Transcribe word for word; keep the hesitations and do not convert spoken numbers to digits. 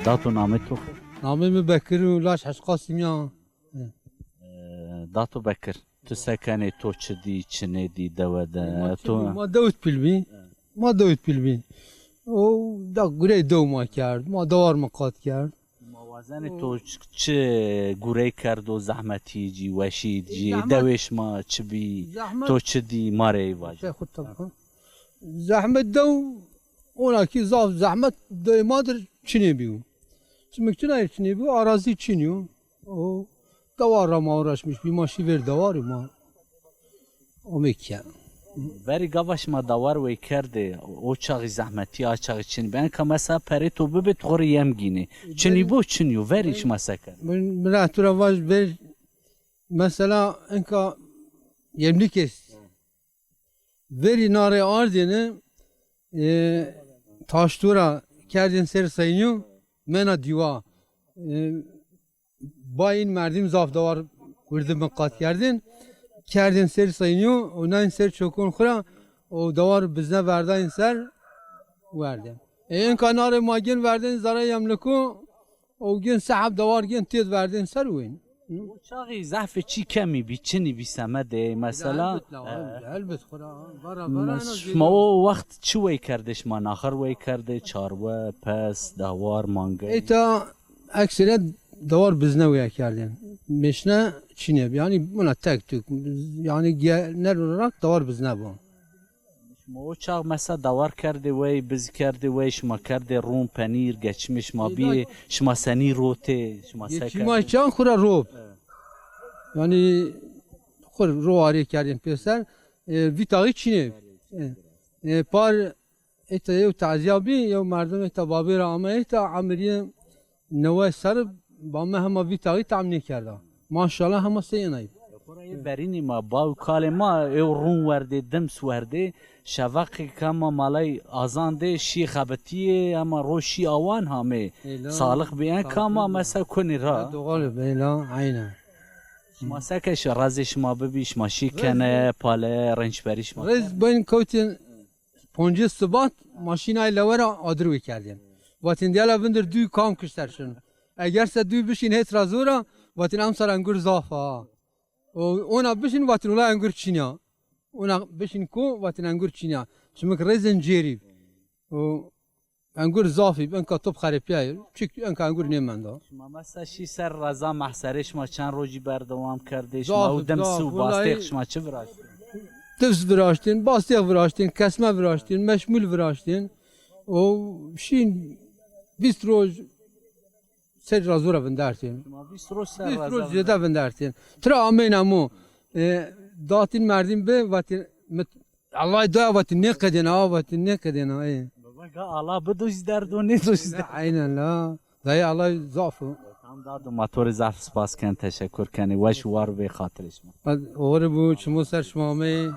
Dato namê to xêr? Namê mi Bekir û laş Hec Qasim ya. E, Dato Bekir, tu se kenê, to çi dî, çi nêdî dewe de? Ma çi To dî, ma dewit pîl bî. Ma dewit pîl bî. O da gurey dew ma kerd, ma dewar ma qat kerd. Ma wazenê to ç-, çi gurey kerdo, zehmetî cî, weşî cî, Zehmet. dewê şima çi bî, Zehmet. to çi dî, ma rê ey vaje. Şey xu tabi. Zehmet dew, ona ki zaf zehmet dewê ma dir çinê bîyo. Çimik çinayê çinê bîyo, arazî çinîyo. O dewar ra ma uğraşmış bî, ma şî ver dewar ma. Omê ke. Verî gava şima dewar wey kerdê, o çaxî zehmetî, a çaxî çinî bî. Enka mesela perê to bibê, to xo rê yem gînê. Çinî bo, çinî yo. Verî şima se kerdê? Min, min ra tu ra vaj ver, mesela enka yemlik est. Verî narê ardêne, e, taştura kerdên ser seynîyo, mena dîwa. E, Bayîn merdim zaf dewar wirdi miqat kerdin. Kerdin ser seynîyo û nayn ser çokon xura û dewar bizne verdayn ser werdin. E, enka narê ma gên verdin zara yemliku û gên seheb dewar gên têd verdin ser wên. O çaxî zehfê çî kemî bî, çinî bî semedê, mesela. Elbet la, e, elbet xura, vara, vara, mes-, ena şima zêde. O wext çi wey kerdê şima? Naxir wey kerdê, çarwe, pes, dewar, mangey? Êta eksere dewar bizne weye kerdên. Mêşne çîne bi. Yanî buna tek tük. Yanî genel olarak dewar bizne bu. Şima o çax mesela dewar kerdê wey, biz kerdê wey, şima kerdê rûn, penîr, geçimê şima bîyê, şima senî rotê, şima se kerdê? Geçimê ma çan xura rob. Yanî xur ro arê kerdên pêser. E, vî taxî çînê. E, e, par Êta yew tazîya bî, yew merdim êta babê ra ame êta, emirîye neway serr, bame hema vî taxî tam nêkerda. Maşallah hema sey enay. Xora yê verînî ma, baw kalê ma, ew rûn werdê, dims werdê, şeveqê kama malay azandê, şî xebitîyê, ema ro şî awan hamê. Êla. Salix bî, en kama mesa kunî ra. Doğal bî, êla, aynen. Şima se ke şi, razê şima bibî, şima şî kene, pale, rençberî şima kene. Rêz ben kewtên Poncê sibat ma şînay lewe ra adir wê kerdên. Vatên diyala vindir dû kam kişter şin. Eger se dû bişîn hêt ra zor a, vatên emsar engur zaf a. O, ona bişîn vatên wela engur çîn ya. Ona bişîn ko vatên engur çîn ya. Çimik rêzên cêrî. O, engur zafî, enka top xerepîyayê. Çik enka engur nêmenda. Şima mesela şî ser reza mehserê, şima çend rojî berdewam kerdê? Şima û dims û bastêx şima çi viraştên? Dims viraştên, bastêx viraştên, kesme viraştên, meşmûl viraştên. O şîn vîst roj ser ra zora vindertên. Şima vîst roj ser ra zêde vindertên. Tira ameyna mo, e, datîn merdîm bi, vatîn mi Allah daya vatîn nêqedêna, a vatîn nêqedêna, ê. Baba, ga Allah bido jî derdo, nêdo jî derdo. Aynen la. Dayê Allah zaf o. Tam dado, ma to rê zaf spas ken, teşekur kenê. Weş û war bê, xatirê şima. Oxir bo, çimo ser şima ameyê.